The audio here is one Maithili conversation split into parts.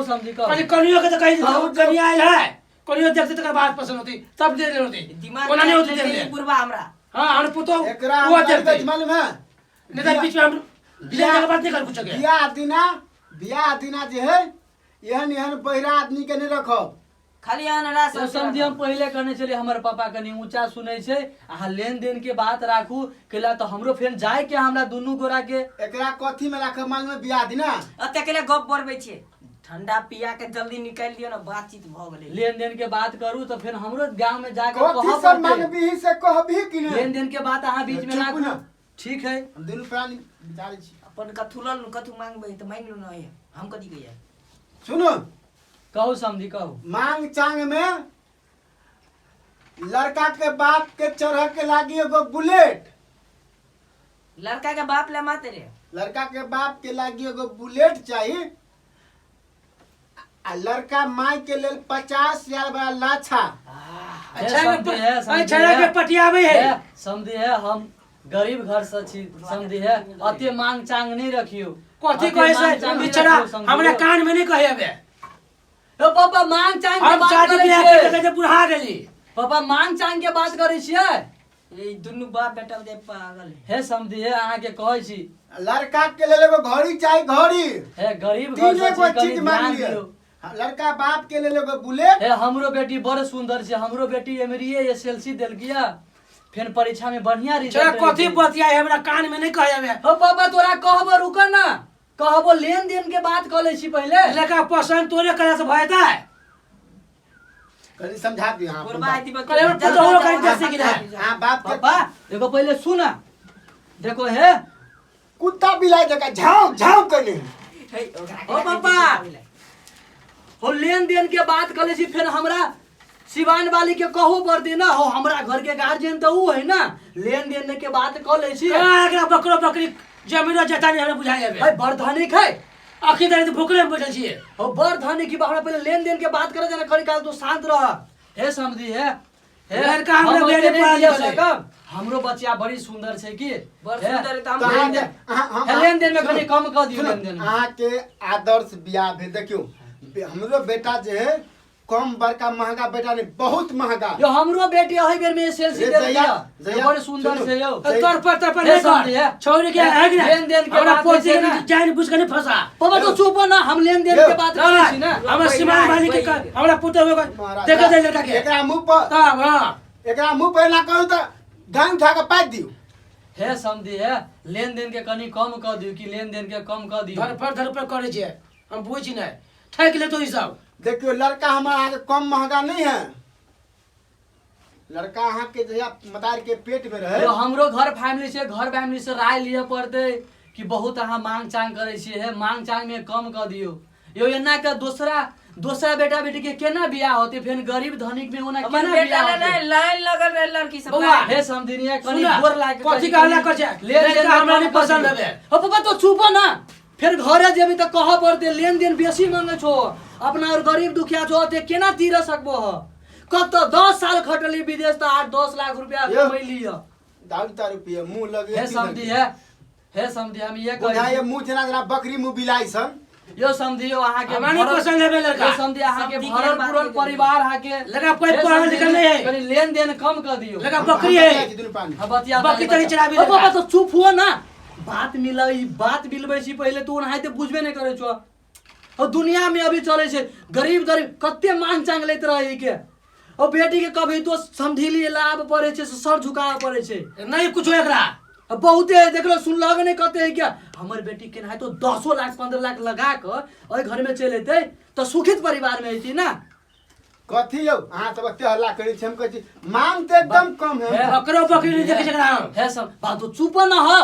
कहू समझी कहू। कनी कनियो के तो कही कहू जो- कनिया आयल है, कनियो देखते तकर बात पसंद होती तब दे ले होती। दिमाग ओना नहीं होती दे ले। बुढ़वा हमरा। हाँ, हम पुतो एकरा वो हम देखते गाली मालूम है। नहीं तो बीच में हम लेन के बात नहीं कर कुछ के। बियाह दिना, बियाह दिना जे है एहन एहन बहिरा आदमी के नहीं रखब। खाली अनरा तो सब। समझी हम पहिले कहने छलियै हमर पापा कनि ऊंचा सुनै छै, अहाँ लेन देन के बात राखू, कैला तऽ हमरो फेर जाय के हमरा दुनू गोरा के। एकरा कथी में राखब मालूम है बियाह दिना? एते के गप बढ़बै छियै, ठंडा पिया के जल्दी निकालि दियौ ने, बातचीत भऽ गेलै। लेन देन के बात करू तऽ फेर हमरो गांव में जाके कथी कहऽ सब पड़तै। मांगबीही से कहबही कि नहि? लेन देन के बात अहाँ बीच में चुप राखू। ना। ठीक है। हम दुनू प्राणी विचारै छी। अपन कथू लऽ कथू मांगबै तऽ मांगि लू ने, हम कथी कहियै? सुनू। कहू समझी कहू। मांग चांग में लड़का के बाप के चढ़ के लागी एगो बुलेट। लड़का के बाप ले माते रे। लड़का के बाप के लागी एगो बुलेट चाहिए आ लड़का माय के लेल 50,000 वाला लाछा। अच्छा समझी है, समझी अच्छा के है। पटियाबै है। है, समझी है, हम गरीब घर से छी समझी है, अते मांग चांग नहीं रखियो। कथी अते कहे मांग से चांग नहीं बिचरा रखियो, समझी हमरा हो। कान में नहीं कहे अबे। ओ पापा मांग चांग के हम बात शादी करै ब्याह छियै। के कहै छै बुढ़ा गेली। पापा मांग चांग के बात करै छियै। ई दुनू बाप बेटा दे पागल है। हे समझी हे, अहाँ के कहै छी। लड़का के लेल एगो घड़ी चाही, घड़ी। हे गरीब घर तीन से एगो छी, कनी चीज ध्यान मांग लिअ। दियौ। हाँ, लड़का बाप के लेल एगो बुलेट। हे हमरो बेटी बड़ सुंदर छै, हमरो बेटी एमरीए एस एल सी देलकिया, फेर परीक्षा में बढ़िया चला रिजल्ट कथी एलकै। बतियाए हमरा कान में नहीं कहे अबे। हो पापा तोरा कहबो रुक ना, कहबो लेन देन के बात कऽ लै छी पहिले। लड़का पसंद तोरे करे से भय जाए। कनी समझा दियो अहाँ अपन बुढ़वा बाप। आइ दिवस कल हमर पुतोहु कहीं देख सकी ना। अहाँ बाप के पापा देखो पहिले सुना, देखो हे कुत्ता बिलाई जकाँ झाँव झाँव कने। हे, ओकरा ओ पापा। हो लेन देन के बात कऽ लै छी, फेर हमरा सिवान वाली के कहू पड़तै ना, हो हमरा घर के गार्जियन तऽ ऊ है ना, लेन देन के बात कऽ लै छी। कहाँ एकरा बकरो बकरी जमीनो जता नहीं हमरा बुझाइ अबे। है बड़ धनिक है। अखनी धरि तऽ भुखले में बैठल छियै। हो बड़ धनिक की हमरा पहिले लेन देन के बात करे जाना, कनी काल तू शांत रह। हे समझी हे, हे लड़का हमरा हम बेरे ओते नहि पढ़ल दिअ लिखल है। सकब। हमरो बच्चा बड़ी सुंदर छै की? बड़ हे, सुंदर है तऽ हम तऽ लेन देन- अहाँ- हम- हे, लेन देन में सुनू, कनी कम कऽ दियौ सुनू, लेन देन में। अहाँके आदर्श बियाह भेल। देखियौ हमरो बेटा जे है कम बड़का महंगा बेटा नहीं, बहुत महंगा। यो हमरो बेटी एहि बेर में एसएलसी रे देल जहिया- दिया। जहिया- बड़ सुंदर सुनू। छै यौ। तोर पर तर पर हे नहीं समझी हे। कर छौरी के है कि लेन देन के हमरा बात पोती छै के ना। जान बुझ के नहीं फंसा। पापा तो चुप ना, हम लेन देन यौ। के बात करै छी ना। हमरा सीमान वाली के हमरा पुतोहु के महाराज, देखो दे लड़का के। एकरा मुंह पर तब हां एकरा मुंह पर एना करू तऽ गांग उठा के पाति दियौ। हे समझी हे, लेन देन के कनी कम कऽ दियौ कि लेन देन के कम कऽ दियौ। धर पर धर पर करै छियै हम बुझै छी नहि, ठकि लेतो ई सब। देखियौ लड़का हमर अहाँके कम महंगा नहीं है। लड़का अहाँके जहिया मतार के पेट में रहे। यो हमरो घर फैमिली से, घर फैमिली से राय लिअ पड़तै कि बहुत अहाँ मांग चांग करै छियै, हे मांग चांग में कम कऽ दियौ। यो एना के दोसरा बेटा बेटी के केना बियाह होतै, फेर गरीब धनिक में ओना हमर केना बेटा बियाह ले होतै? नहीं, लाइन लगल रहे लड़की सब बौआ, लाइन। हे समधिनिया कनी सुना, गोर लाग के कथी कनी कहला कनी करै छै? लेन देन लड़का में हमरा कम नहि कऽ पसंद दियौ। हबे। हो पापा तो चुप ना, फेर घरे जेबी तऽ कहऽ पड़तै लेन देन बेसी मांगे छो, अपना और गरीब दुखिया छो, ओते केना तीर सकबो ह? कत 10 साल खटली विदेश तऽ 8-10 लाख रुपया यौ। कमैली ह। दारू तारू पिए मुंह लगे हे समधी हे, हे समधी हम ये कहै बुझाइए छी। मुंह जेना जेना बकरी मुंह बिलाई सन। यो समधी यो अहाँके हमरा नहि भरल- पसंद हेबे लड़का। यो समधी अहाँके समधी के भरल बात पुरल नहि परिवार अहाँके। लड़का कोई हे पढ़ल समधी, लिखल नहीं है। कनी लेन देन कम कऽ दियौ। लड़का बकरी है। दुनू पानी। हाँ, बतिया बकरी बतिया। तनी चराबी ओ लड़का। बाबा तो चुप हुआ ना, बात मिलई बात मिलबै छी पहिले तू ओनाहिते बुझबे नहि करै छौ। और दुनिया में अभी चलै छै गरीब गरीब कते मांग चांग लैत रहै के, और बेटी के कभी तो समझिली लाभ पड़ै छै से सर झुकाबऽ पड़ै छै। नहीं कुछो एकरा। आ बहुते देखलो सुनलक नहि कते है क्या हमर बेटी केनाहितो 10 लाख 15 लाख लगा कऽ एहि घर में चलि एतै तऽ सुखित परिवार में अयती ना। कथी यौ अहाँ सब एते हल्ला करै छी, हम कहै छी मांग तऽ एकदम कम है। हे। बकरो बकरी नहीं देखै छै एकरा हम। हे सब बात तो चुप ना हो,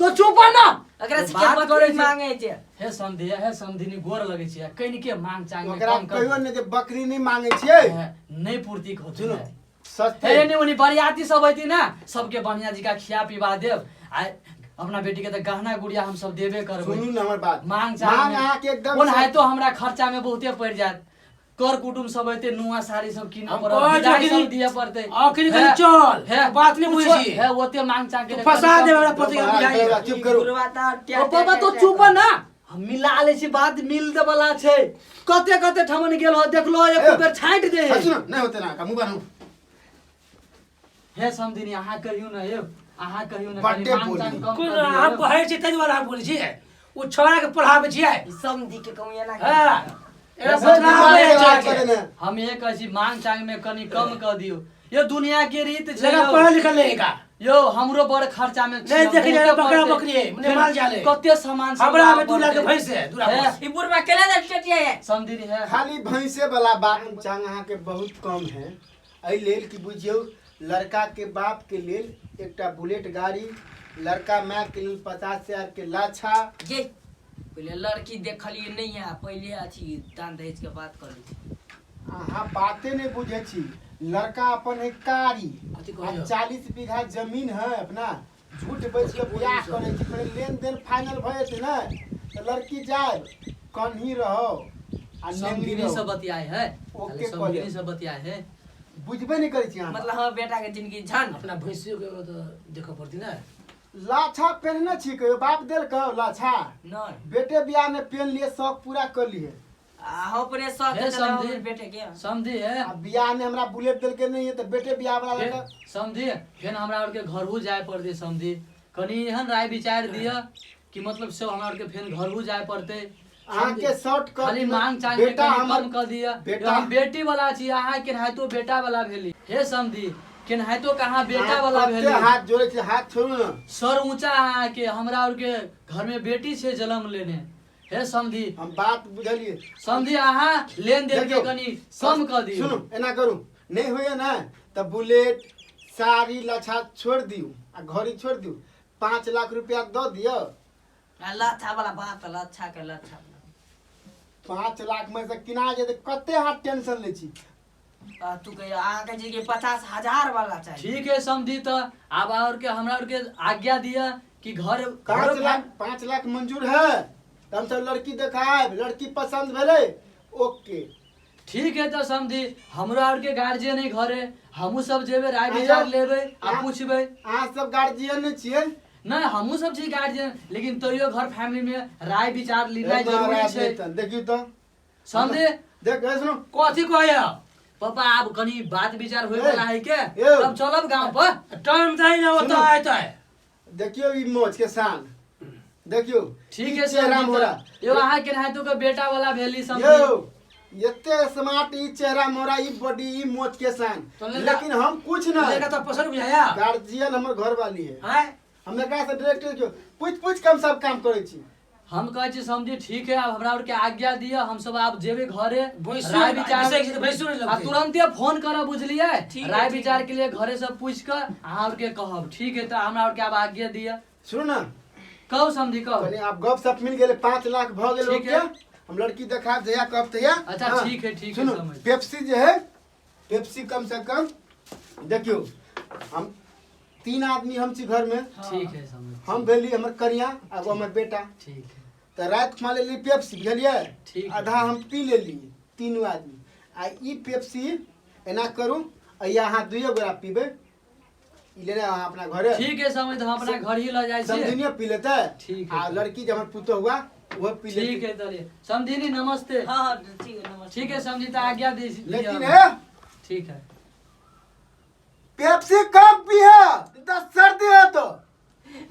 तो चुप ना। एकरा से बात के करै बकरी छै। मांगे छै। हे समधी, हे समधिनी गोर लगै छै, कनिके मांग चांग में ओकरा कम कर कहियो ने जे बकरी नहीं मांगे छियै। हे, नहीं पूर्ति होती सुनू, है। सस्ते। हे एने ओने बरियाती सब अयती ना, सबके बढ़िया जी का खिया पिबा देब, आ अपना बेटी के तऽ गहना गुड़िया हम सब देबे करबै। सुनू ने हमर बात। मांग चांग मांग में- अहाँके एकदम ओनाहितो हमरा खर्चा में बहुते पड़ि जायत, कर कुटुम सब एते नुआ साड़ी सब किनऽ हम पड़त, कहै विदाई छी सब अखनी- दिअ पड़तै। अखनी हे, कनि चल, हे, बात नहि बुझै कुछो- छी। हे, ओते मांग चांग के तू फंसा कनि देब कम- हमरा पोती के बुझाइए। चुप करू। बुढ़वा तऽ ओ बाबा तो चुप ना, हम मिला लै छी बात मिल दे वाला छै। कते कते ठमन गेल हो देखलो एको बेर छाँटि दे है। सुन नहि होते ना मुँह बान्हू। हे समधिनी अहाँ कहियौ ने यौ, अहाँ कहियौ ने कनि बड्डे मांग बोली। चांग कम कोन कऽ दियौ अहाँ यौ। पढ़ै छी ताहि दुआरे अहाँ बोलै छियै, ओ छोड़ा के पढ़ाबै छियै। ई समधी के कहूँ एना के। हँ, एकरा ए, बतलाबै है दिमाग छोड़ा के। के ने। हम ये कहै छी मांग चांग में कनि कम कऽ दियौ, यो दुनिया के रीत छै लड़का यौ। पढ़ल लिखल नहीं का। यौ हमरो बड़ खर्चा में नहीं देखे जाए बकरा बकरी है, मने माल जाल है। कते सामान सब हमरा में लाबऽ 2 लाख के पड़तै। भैंस है, 2 लाख हे, भैंस। ई बुढ़वा केना जाय टेटिया है? समधिनी है। खाली भैंसे वाला बात चांग अहाँके बहुत कम है। एहि लेल कि बुझियौ लड़का के बाप के लेल एकटा बुलेट गाड़ी, लड़का माय के लेल 50,000 के लाछा। ये पहिले लड़की देखलिए नहीं है, पहिले अथी दान दहेज के बात करै छी। अहाँ बाते नहीं बुझे छी। लड़का अपन है कारी कथी आ कहैया? 40 बीघा जमीन है अपना, झूठ बैठ के बियाह करै छी। पहिले लेन देन फाइनल भऽ जेतै ने तऽ लड़की जाय कन्ही रहो आ नेंगरी समधिनी रहो। से बतियाए है। ओके खाली कऽ समधिनी लेब। से बतियाए है। बुझबे नहीं करै छी अहाँ। मतलब हमर बेटा के जिंदगी झंड। अपना भैंसियो के तऽ देखऽ पड़ती ने। लाछा पेहने छी कहियो? बाप देलकौ लाछा? नहीं। बेटे बियाह में पेन लिए शौक पूरा कर लिए। आ हम अपने शौक हे के चलाओ समधी। अपने बेटे के। समधी है। आ बियाह में हमरा बुलेट देलके नहीं है तऽ बेटे बियाह वाला फेर लड़का। समधी फेर हमरा आर के घरहु जाय पड़तै समधी, कनि एहन राय विचार दिअ कि मतलब सब हमरा आर के फेर घरहु जाय पड़तै। अहाँके शॉर्ट कर खाली मांग चांग में बेटा कनि हमर कम कऽ दिअ। बेटा हम बेटी वाला छी, अहाँ केनाहितो बेटा वाला भेली। हे समधी केनाहितो कहाँ बेटा वाला अहाँ कते भेली। हाथ जोड़ै छी, हाथ छोड़ू ने। सर ऊंचा अहाँ के, हमरा आर के घर में बेटी छै जन्म लेने। हे समधी हम बात बुझलिए। समधी अहाँ लेन देन के देखियौ, कनि कम कऽ दियौ। सुनू एना करू नहीं होइए ने तऽ बुलेट साड़ी लछा छोड़ि दियौ आ घड़ी छोड़ि दियौ, 5 लाख रुपया दऽ दियौ। आ लच्छा वाला बात, लच्छा के लच्छा। 5 लाख में से किना जेतै, कते अहाँ टेंशन लै छी। आ तू कहियो अहाँके जे 50,000 वाला चाही। ठीक है समधी, तऽ आब और के हमरा और के आज्ञा दिअ कि घर 5 घरो लाख, 5 लाख मंजूर है तऽ हमसब लड़की देखायब, लड़की पसंद भेलै ओके। ठीक है तऽ समधी हमरो और के गार्जियन है घरे, हमहूँ सब जेबै राय विचार लेबै आ पूछबै। अहाँ सब गार्जियन नहीं छियै? नहीं हमहूँ सब छी गार्जियन, लेकिन तैयो घर फैमिली में राय विचार लेनाइ जरूरी महाराज छै। नहीं, देखियौ तऽ। समझे? देख, ए सुनू। कथी कहैया? पापा आब कनी बात विचार होय वाला है के, ए। तब चलब गांव पर। टाइम दही ना ओतऽ सुनू। आयतै। देखियौ ई मोच के शान देखियौ। ठीक ई है चेहरा समझी मोरा। तऽ। यौ अहाँ केनाहितो के बेटा वाला भेली समझी। यौ एते स्मार्ट ई चेहरा मोरा ई बॉडी ई मोच के शान, तो लड़का- लेकिन हम कुछ ना। लड़का तो पसंद बुझाया। गार्जियन हमर घर वाली है। आँय? हम एकरा से डायरेक्ट देखियौ पूछ पूछ के हम सब काम करै छी। हम कहै छी समझी ठीक है, आब हमरा आर के आज्ञा दिअ, हम सब आब जेबै घरे। भैंसुर- राय विचार भैंसुर छै तऽ भैंसुर नहि आ लगतै। तुरंते फोन करब बुझलियै, ठीक है, राय ठीक विचार के लिए घरे से पूछ के अहाँ आर के कहब। ठीक है तऽ हमरा आर के आब आज्ञा दिअ। सुनू ना। कहू समझी कहू। कनी आब गप सप मिल गेलै, 5 लाख भऽ गेल। ठीक ओके है। हम लड़की देखा जहिया कहब तहिया। अच्छा, हाँ। ठीक है, ठीक है, सुनू, समझ। पेप्सी जे है, पेप्सी कम से कम देखियौ हम 3 आदमी हम छी घर में। ठीक है समझ। हम भेली हमर कनिया आ एगो हमर बेटा। ठीक है। तऽ राति खुमा लेली पेप्सी बुझलियै, ठीक है। आधा हम पी लेली तीनू आदमी। आ ई पेप्सी एना करू अइया अहाँ दुइयो गोरा पीबै, ई लेने अहाँ अपना घरे। ठीक है समझ, हम अपना घर ही लऽ जाइ छी। समधिनियो पी लेतै। ठीक है। आ लड़की जे हमर पुतोह हुआ ओहो पी लेतै। ठीक है चलिए समधिनी नमस्ते। हाँ हाँ ठीक है नमस्ते। ठीक है समझी तऽ आज्ञा दी दिअ। लेकिन हे ठीक है। पेप्सी कम पीहे तऽ सर्दी होतो।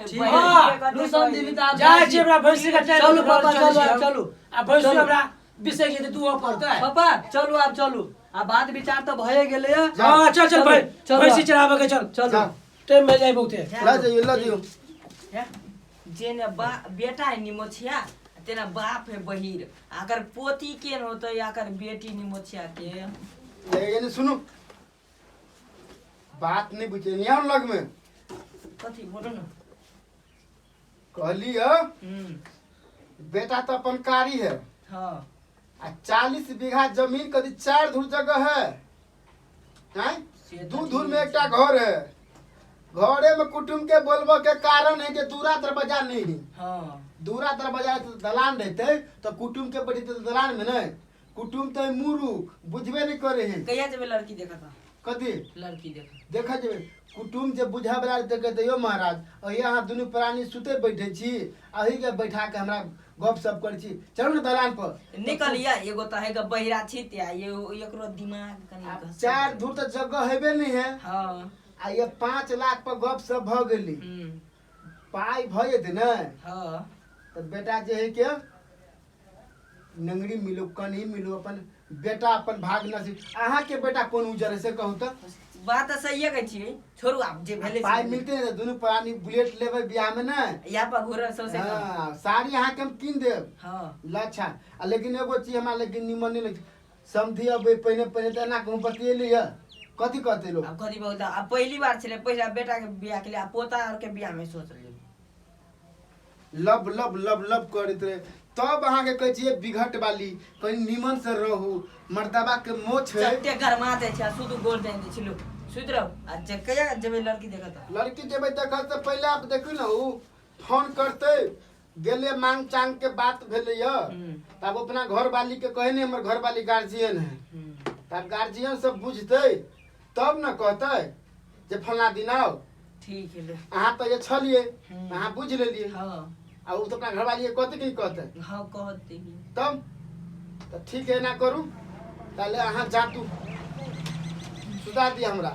ठीक बहिन है। के कते लू समधिनी तऽ आब जाइ जाइ छी हमरा भैंसी के टाइम चलू पापा चलू आब चलू। आ भैंसुर चलू। हमरा बिसरि जेतै तू पड़तै। पापा चलू आब चलू, आ बात विचार तऽ भए गेलै। हाँ चल चल भाई चलू। भैंसी चराबे के चल। चलू। जाउ। टाइम भए जाइ बहुते। लऽ जइयौ लऽ जइयौ। हे, जेने बा बेटा है निमोछिया तेना बाप है बहिर, अगर पोती के न होतै अगर बेटी निमोछिया के। ये सुनू बात नहीं बुझे नहीं आउ लग में। कथी बोलो ना। कहली है बेटा तो अपन कारी है। हाँ। आ 40 बीघा जमीन कदी 4 धुर जगह है, हैं? से तऽ 2 धुर ठीक में एकटा घर है। घरे में कुटुम के बोलबो के कारण है कि दूरा दरवाजा नहीं है। हाँ। दूरा दरवाजा तो दलान रहते तो कुटुम के बैठते तो दलान में नहीं, कुटुम तो मुरुख बुझबे नहीं करे है। कहिया जेबै लड़की देखऽ तऽ? कथी लड़की देखऽ। देखा जेबै कुटुम जे बुझा वाला देखे तऽ यौ महाराज अही अहाँ दुनू प्राणी सुते बैठे छी, अही के बैठा के हमरा गप सप करै छी। चलू ने दलान पर। निकलिया एगो तऽ है बहिरा छी त्या ये एकरो दिमाग कनि आब घस- चार धूर तऽ जगह हेबे नहीं है। हाँ। आ ये 5 लाख पर गप सप भऽ गेली। पाइ भऽ जेतै ने? हाँ। तऽ बेटा जे है के नंगरी मिलू, कन्ही मिलू, अपन बेटा अपन भाग नसीब। अहाँके बेटा कोन उजर है से कहू तऽ? बात तऽ सहिए कहै छियै, छोड़ू आब जे भेलै से पाइ भेलै। मिलते ने तऽ दुनू प्राणी बुलेट लेबै बियाह में ने। यहाँ पर घुरल सौंसे गाँव। हाँ, साड़ी अहाँके हम कीन देब। लच्छा आ लेकिन एगो चीज हमरा लेकिन निमन नहि लगै समझी। अब पहिने पहिने तऽ एना कहूँ बतियेली है, कथी कहते लोग? आब कथी बोलता, आब पहिली बार छलै पहिला बेटा के बियाह के लिए, आ पोता आर के बियाह में सोच लेब। लब लब लब लब करैत रहे। तब अहाँके कहै छियै बिघट वाली, कनि निमन से रहू, मर्दबा के मोछ है। चट्टे गरमा जाइ छै आ शुद्ध गोल जानि दै छै लोक। सुति रहू आ जे कहिया जेबै लड़की देखऽ तऽ? लड़की जेबै देखऽ से पहिले आप देखू ने, उ फोन करते गेले, मांग चांग के बात भेलै यऽ। तब अपना घर वाली के कहे नहीं, हमर घर वाली गार्जियन है। तब गार्जियन सब बुझतै तब न कहतै जे फलना दिन आओ। ठीक है। अहाँ तऽ ये छलियै, अहाँ बुझि लेलियै। आ ओ तऽ अपना घरवाली के कहतै कि नहि कहतै? हाँ, कहते। तब तऽ ठीक है, एना करू ताले अहाँ जातू सुता दिअ हमरा।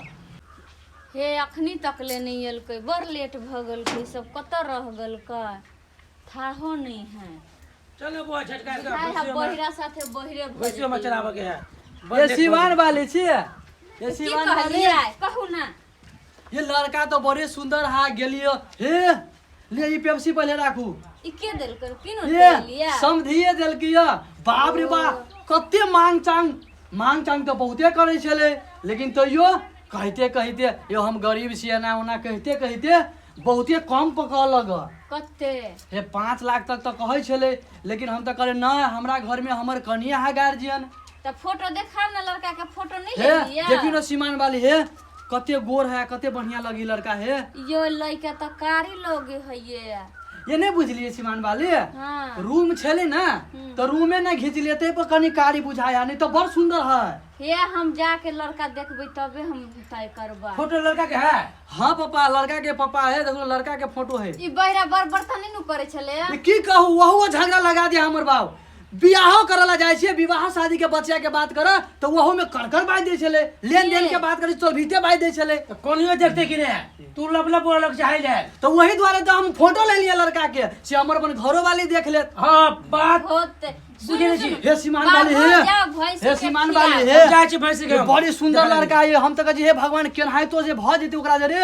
हे, अखनी तक ले नहि एलकै, बड़ लेट भऽ गेलकै। सब कतऽ रह गेलकै, थाहो नहीं है। चलो बुआ, झटका के। बुझाइ है बहिरा साथे बहिरे भऽ भैंसियो में जेतै। चलाबऽ के है। ये सिवान वाली छियै, ये की सिवान वाली। कहलियै, कहू ना। ये लड़का तो बड़े सुंदर हा गेलियो। हे ले, ई पेप्सी पहले राखू। ई के देलकै? किनो ये देलियै? समधिए देलकी ये। बाप रे बाप, कते मांग चांग, मांग चांग तऽ बहुते करै छलै, लेकिन तैयो कहिते कहिते यो हम गरीब छियै, एना ओना कहिते कहिते बहुते कम पकड़ लग। कते? हे, 5 लाख तक तऽ कहै छलै, लेकिन हम तऽ कहलियै नहि, हमरा घरमे हमर कनिया है गार्जियन। तऽ फोटो देखाउ ने, लड़का के फोटो नहीं हे। लेलियै? देखियौ ने सीमान वाली, हे कते गोर है, कते बढ़िया लगी लड़का है। यो लड़का तऽ कारी लोग है ये। ये नहीं बुझलियै सीमान वाली? हाँ। रूम छलै ने तऽ रूमे ने घीच लियै, ताहि पर कनि कारी बुझाया, नहीं तऽ बड़ सुंदर है। हे, हम जाके लड़का देखबै तबे हम तय करबै। फोटो लड़का के है? हाँ पापा, लड़का के पापा है, देखो लड़का के फोटो है। ई बहिरा बड़ बर्तन नहीं नु करै छलै? ये की कहू, वहु झगड़ा लगा दिया हमर बाप। बियाहो करे ला जाइ छियै, विवाह शादी के बच्चा के बात कर तऽ वहु में कड़कड़ बाजि दै छलै। लेन देन के बात करी चौभीते बाजि दै छलै। तऽ कोनियो देखते कि नहीं, तू लब लब बोलक चाहे ले। तऽ वही दुआरे तऽ हम फोटो ले लियै लड़का के, से हमर अपन घरो वाली देख लेत। हाँ, बात होते। बुझे नहीं छी। हे सीमान वाली, हे। जाओ भैंस हे के सीमान खिया। वाली, हे। जाइ छी भैंसी के। ये बड़ी सुंदर लड़का है। हम तऽ कहै छी हे भगवान, केनाहितो जे भऽ जेतै ओकरा जे रे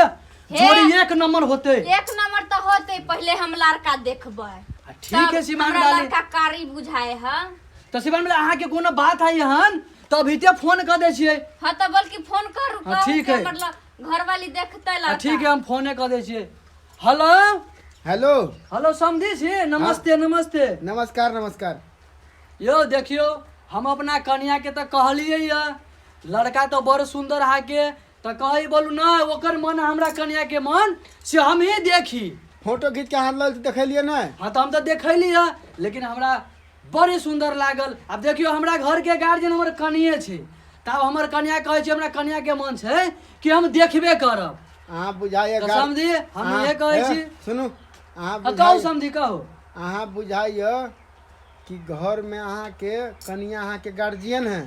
जोड़ी एक नंबर होते। एक नंबर तऽ होते, पहिले हम लड़का देखबै। आ ठीक है तब सीमान हमरा वाली। लड़का कारी बुझाए है। तऽ सीमान वाली, अहाँके कोनो बात है हन तऽ अभीते फोन कऽ दै छियै। हाँ, तऽ बल्कि फोन करू। हाँ, कहू ठीक कि है। हमर घर वाली देखते आ लड़का। ठीक है, हम फोने कऽ दै छियै। हेलो। हेलो। हेलो, समझी छी? नमस्ते, नमस्ते। नमस्कार, नमस्कार। यौ देखियौ, हम अपना कनिया के तऽ कहलियै यऽ, लड़का तऽ बड़ सुंदर हाके, तऽ कहै बोलू न ओकर मन, हमरा कनिया के मन से हम ही देखी। फोटो खींच के अहाँ लग देखेलियै ने? हाँ, तऽ हम तऽ देखैली हँ, लेकिन हमरा बड़ी सुंदर लागल। आब देखियौ, हमरा घर के गार्जियन हमर कनिये छै, तब हमर कनिया कहै छै, हमरा कनिया के मन छै कि हम देखबे करब। अहाँ बुझाइए तऽ समझी, हम इहे कहै छी। सुनू अहाँ। आ कहू। बुझाइए। समझी, कहू। अहाँ बुझाइए कि घरमे अहाँके कनिया अहाँके गार्जियन है।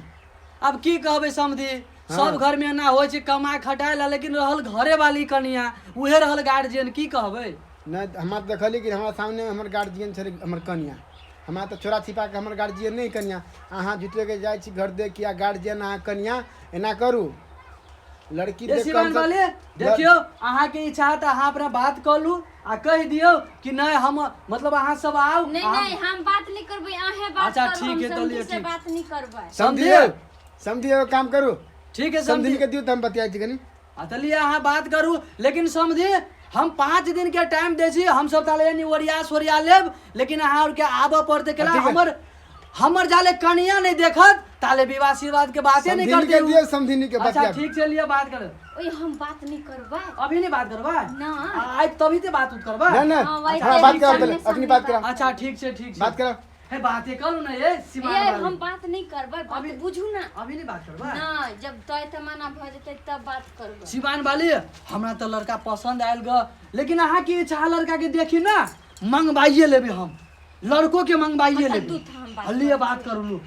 आब की कहबै समधी, सब घर में एना होइ छै, कमा खटाय ला, लेकिन रहल घरे वाली कनिया, उहे रहल गार्जियन, की कहबै। नहि, हमरा तऽ देखलियै कि हमरा सामने हमर गार्जियन छलै हमर कनिया। हमरा तऽ चोरा छिपा के हमर गार्जियन नहि कनिया। अहाँ झूठेके जाइ छी घर देख के आ गार्जियन अहाँ कनिया। एना करू, लड़की ए देख कऽ सिवान हमसब- वाले, देखियौ, अहाँके इच्छा तऽ अहाँ अपना बात कऽ लू आ कहि दियौ कि नहि, हम मतलब अहाँ सब आउ। नहीं। नहीं, हम बात नहीं करबै, अहें बात अच्छा, करू। ठीक हम है, तो समधी लिअ, से ठीक। बात नहीं करबै। समझी यौ, समझी, एगो काम करू। ठीक है। समझी समझी के दियौ तऽ हम बतियाइ छी कनि। आ तऽ लिअ, अहाँ बात करू, लेकिन समझी, हम 5 दिन के टाइम दै छी। हम सब ताले यानी ओरिया सोरिया लेब, लेकिन अहाँ आरके आबऽ पड़तै केला। ठीक है। हमर हमर जाले कनिया नहीं देखत ताले विवाह आशीर्वाद के बाते नहीं समधिनी करते। के दियौ, समधिनी के अच्छा। बतिया। ठीक छै, लिअ, बात कर। ओए, हम बात नहीं करबै। अभी नहीं बात करबै? ना। आज तभी ते बात उत करबै। नहि नहि। हाँ, वैसे हाँ, बात हम करा सामने पहिले अखनी सामने बात करा। अच्छा, ठीक छै, ठीक छै। बात करा। हे, बाते करू ने ये सिवान ये वाली। हम बात नहीं करबै, बात बुझू ना। अभी नहीं बात करबै? ना, जब तय तमाना भऽ जेतै तब बात करबै। सिवान वाली, हमरा तऽ लड़का पसंद आयल ग, लेकिन अहाँ की इच्छा लड़का के देखी ना, मंगवाइए लेबै हम, लड़को के मंगवाइए अच्छा, लेबै। तू थाम बात हल्लिए बात करू लू।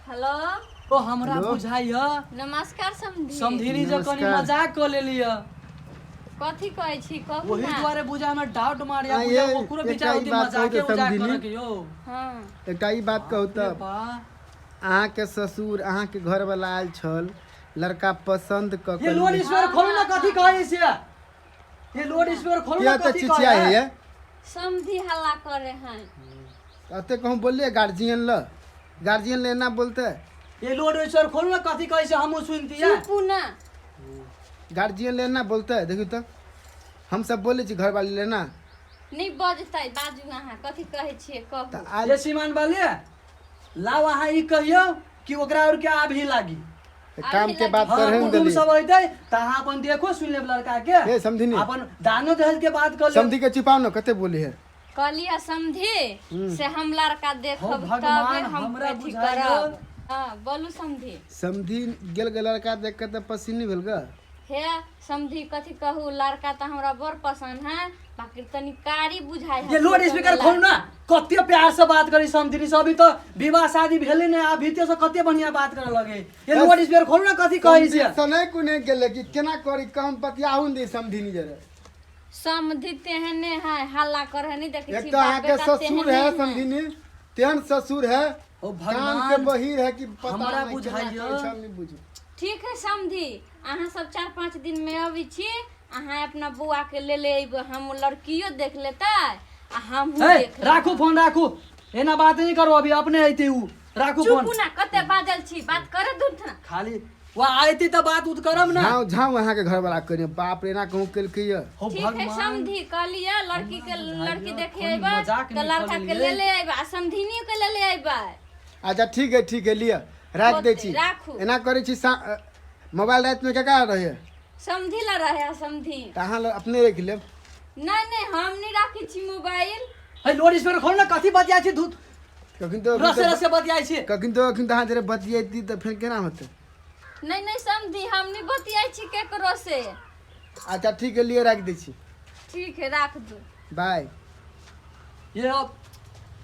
हेलो। ओ हमरा हेलो। बुझाइ ह नमस्कार समधी। समधिनी जे कनी नमस्कार। मजाक कऽ लेली ह। कथी कहै छी कहू ओही ना। दुआरे बुझा में डाउट मारिया, आ, बुझा ये ओकरो एकटा विचार ई होती बात मजाके कहि दे उजाक समधिनी। करऽ के यौ। हाँ। एकटा ई बात कहू बाप रे तऽ बा। अहाँके ससुर अहाँके घरवाला आयल छल, लड़का पसंद कऽ ये लोड के स्पीकर खोलू ना, कथी कहै छै ये लोड स्पीकर खोलू ना, किया तऽ कथी चिचिया कहै है? समधी हल्ला करे हैं। अते कहूँ बोलिए गार्जियन ल, गार्जियन लेना बोलते। ये लोड स्पीकर खोलू ना, कथी कहै छै हमहूँ सुनती है। चुपू ना। गार्जियन लेना बोलते है, देखियौ तऽ हम सब बोलै छी घरवाली लेना। नहीं बजतै, बाजू अहाँ कथी कहै छियै कहू। तऽ आयल ये सीमान वाले लाओ, अहाँ ई कहियौ कि ओकरा और के आब ही लागी। काम के बात हाँ, करे कुटुम देली। सब अइतै तऽ अहाँ अपन देखो सुनि लेब लड़का के। हे समधिनी। अपन दानो दहेज के बात कर लेब। समधी के चिपाओ न, कते बोली है। कहलियै समधी से हम लड़का हो देखब भगवान, तबे हम हमरा अथी बुझाइल। करब। हाँ बोलू समधी। समधी गेल गे लड़का देख के तऽ पसीन भेल ग। हे समधी कथी कहू, लड़का तऽ हमरा बड़ पसंद है, बाकी तनी कारी बुझाइ है। ये लोड स्पीकर खोलू ना, कते प्यार से बात करी समधिनी से, अभी तो विवाह शादी भेले ने, अभी ते से कते बढ़िया बात करे लगे। ये लोड स्पीकर खोलू ना, कथी कहै छै। सनै कुने गेलै कि केना करी कम बतियाहु ने समधिनी जरे। समधी तेहने है, हल्ला करे है, नहीं देखै एक छी तऽ बाप अहाँके बेटा ससुर तेहने है है। समधिनी, तेहन ससुर है, ओ कान के भगवान, बहिर है कि पता हमरा नहि केना बुझाइए। करै छै, हम नहि बुझू। ठीक है समधी, अहाँ सब 4-5 दिन में अबै छी, अहाँ अपना बौआ के ले ले अयबै, हम लड़कियो देख लेतै आ हमहूँ हे देख लेबै। राखू फोन राखू, एना बात नहीं करो, अभी अपने अइते उ, राखू फोन। चुपू ना, कते बाजल छी, बात करे दूध ना। खाली वह आयती तऽ बात उत करब ना। झाँव झाँव अहाँके घरवाला करियो, बाप रे एना कहूँ केलकै ये। हो ठीक है भगवान, समधी, कहलियै लड़की के हमरा लड़की बुझाइए, देखे कोन अयबै मजाक तऽ नहि लड़का के कऽ ले लेलियै। ले अयबै आ समधिनियो के ले ले अयबै। अच्छा ठीक है, ठीक है, लिअ राखि दै छी। राखू। एना करै छी मोबाइल रातिमे केकरा रहै? समधी ला रहे है समधी। तऽ अहाँ लग अपने राखि लेब। नहीं नहीं, हम नहीं राखी छी मोबाइल। हे लोड स्पीकर खोलू ना, कथी बतियाइ छी धूत कखन तऽ रसे रसे बतियाइ छी। कखन तऽ अखन तऽ अहाँ जरे बतियैती तऽ फेर केना होतै? नहीं नहीं समधी, हम नहीं बतियाइ छी केकरो से। अच्छा ठीक है, लिअ राखि दै छी। ठीक है राख दू। बाय। ये अब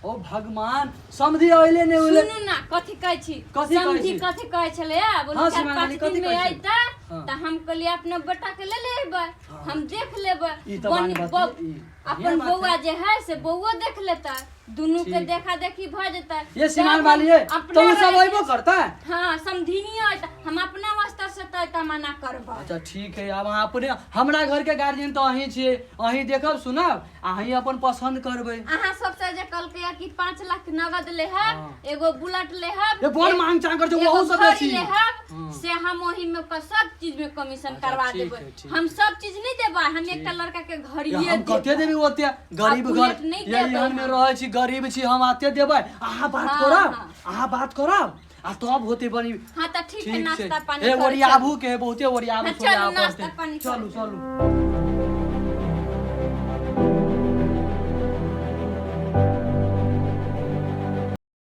ओ भगवान, समधी अइले ने उले। सुनू ना कथी कहै छी। कथी कहै समधी छी? कथी कहै छलै बोलू हाँ, चारि सीमा पाँच रानी, कथी दिन में कहै छी? अयतै हाँ। तऽ हम कहलियै अपना बेटा के ले ले अयबै, हम देख लेबै। ई तऽ बात ई अपन बढ़िया बात बौआ जे है से बौओ देख लेतै, दुनू के ठीक। देखा देखी भऽ जेतै। ये सीमान तब वाली है हम अपना तो उ सब रहै- अइबो करतै। हाँ समधिनी अयतै, हम अपना वास्ते से तऽ एतऽ मना करबै। अच्छा ठीक है, आब अहाँ अपने हमरा घर के गार्जियन तऽ अहीं छियै, अहीं देखब सुनब, अहीं अपन पसंद करबै। अहाँ सबसे जे कहलकै कि 5 लाख नगद लेहब, हाँ। एगो बुलेट लेहब, ये बड़ मांग चांग कर छै, एगो ओहू सब घड़ी बेसी। लेहब, हाँ। से हम ओही में सब चीज में कमीशन अच्छा, करवा ठीक देबै। है, ठीक। हम सब चीज नहीं देबै, हम एकटा लड़का के घड़िए हम कते देबै। देबै ओते गरीब आ घर बुलेट नहि ये देबै एहन में हम। रहै छी, गरीब छी हम, आते देबै। अहाँ बात हाँ, करब, हाँ। अहाँ बात करब आ तब होते बनी। हाँ तऽ ठीक है, ठीक छै। नाश्ता पानी ए करै ओरियाबू के बहुते ओरियाबू हाँ, चलू, सोरियाबू नाश्ता पड़तै। पानी चलू करै। चलू।